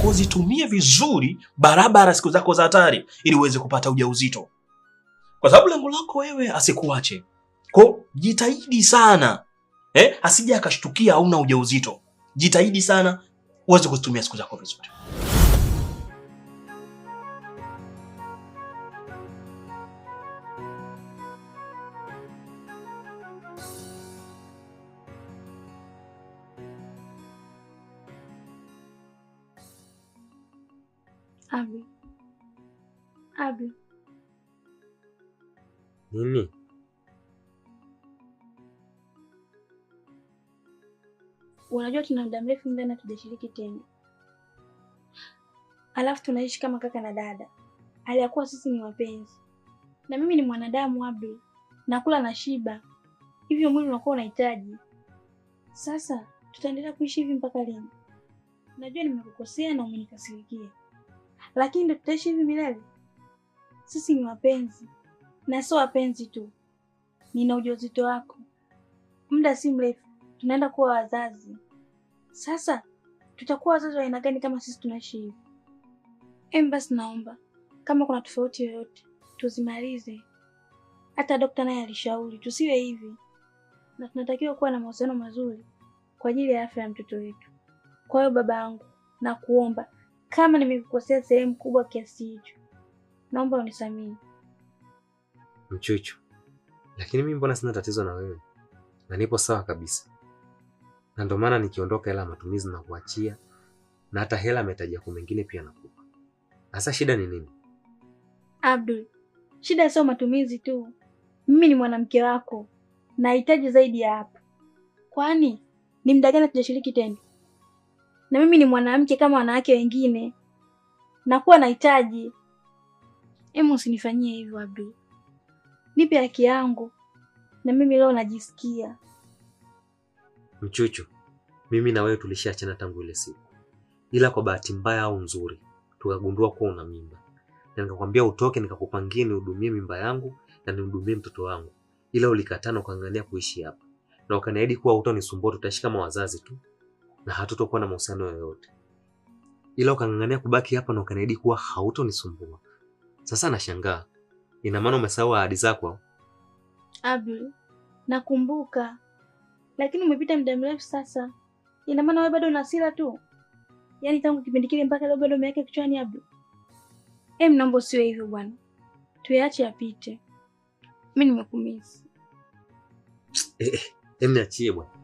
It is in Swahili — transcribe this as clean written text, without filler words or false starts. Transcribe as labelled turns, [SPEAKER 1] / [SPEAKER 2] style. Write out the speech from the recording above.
[SPEAKER 1] Kwa zitumie vizuri barabara siku zako za hatari ili uweze kupata ujauzito. Kwa sababu lengo lako wewe asikuache. Kwa jitahidi sana. Asije akashtukia hauna ujauzito. Jitahidi sana uweze kuzitumia siku zako vizuri.
[SPEAKER 2] Abi. Abi.
[SPEAKER 3] Nini?
[SPEAKER 2] Unajua tuna muda mrefu ndani hatujashiriki tena. Alafu tunaishi kama kaka na dada. Aliyakuwa sisi ni wapenzi. Na mimi ni mwanadamu Abdul. Nakula na shiba. Hivyo mwili unakuwa unahitaji. Sasa tutaendelea kuishi hivi mpaka lini? Najua nimekukosea na umenikasirikia. Lakini ndio tutaishi hivi milele? Sisi ni wapenzi. Na sio wapenzi tu. Nina ujauzito wako. Muda si mrefu tunaenda kuwa wazazi. Sasa tutakuwa wazazi wa aina gani kama sisi tunaishi hivi? Basi naomba kama kuna tofauti yoyote tuzimalize. Hata daktari naye alishauri tusiwe hivi. Na tunatakiwa kuwa na mahusiano mazuri kwa ajili ya afya ya mtoto wetu. Kwa hiyo babangu, nakuomba kama nimekukosea sehemu kubwa kiasi hicho, naomba unisamehe.
[SPEAKER 3] Mchuchu, lakini mimi mbona sina tatizo na wewe? Na nipo sawa kabisa. Na ndio maana nikiondoka hela matumizi na kuachia, na hata hela mahitaji yako mengine pia nakupa. Sasa shida ni nini?
[SPEAKER 2] Abdul, shida sio matumizi tu. Mimi ni mwanamke wako. Nahitaji zaidi ya hapo. Kwani ni muda gani tujashiriki tena? Na mimi ni mwanamke kama wanawake wengine. Nakuwa nahitaji. Emu usinifanyie hivyo Abdul. Nipe haki yangu. Na mimi leo najisikia.
[SPEAKER 3] Mchuchu, mimi na wewe tulishaachana tangu ile siku. Ila kwa bahati mbaya au nzuri, tukagundua kuwa una mimba. Na nikakwambia utoke, nikakupangia nihudumie mimba yangu na nihudumie mtoto wangu. Ila ulikataa na ukaangalia kuishi hapa. Na ukaniahidi kuwa hutonisumbua, tutaishi kama wazazi tu na hatutokuwa na mahusiano yoyote. Ila ukang'ang'ania kubaki hapa na ukaniahidi kuwa hautonisumbua. Sasa nashangaa. Ina maana umesahau ahadi zako?
[SPEAKER 2] Abdul, nakumbuka. Lakini umepita muda mrefu sasa. Ina maana wewe bado una hasira tu? Yaani tangu kipindi kile mpaka leo bado umeweka kichwani Abdul? Naomba usiwe hivyo bwana. Tuache yapite. Mimi nimekumisi.
[SPEAKER 3] Niachie bwana.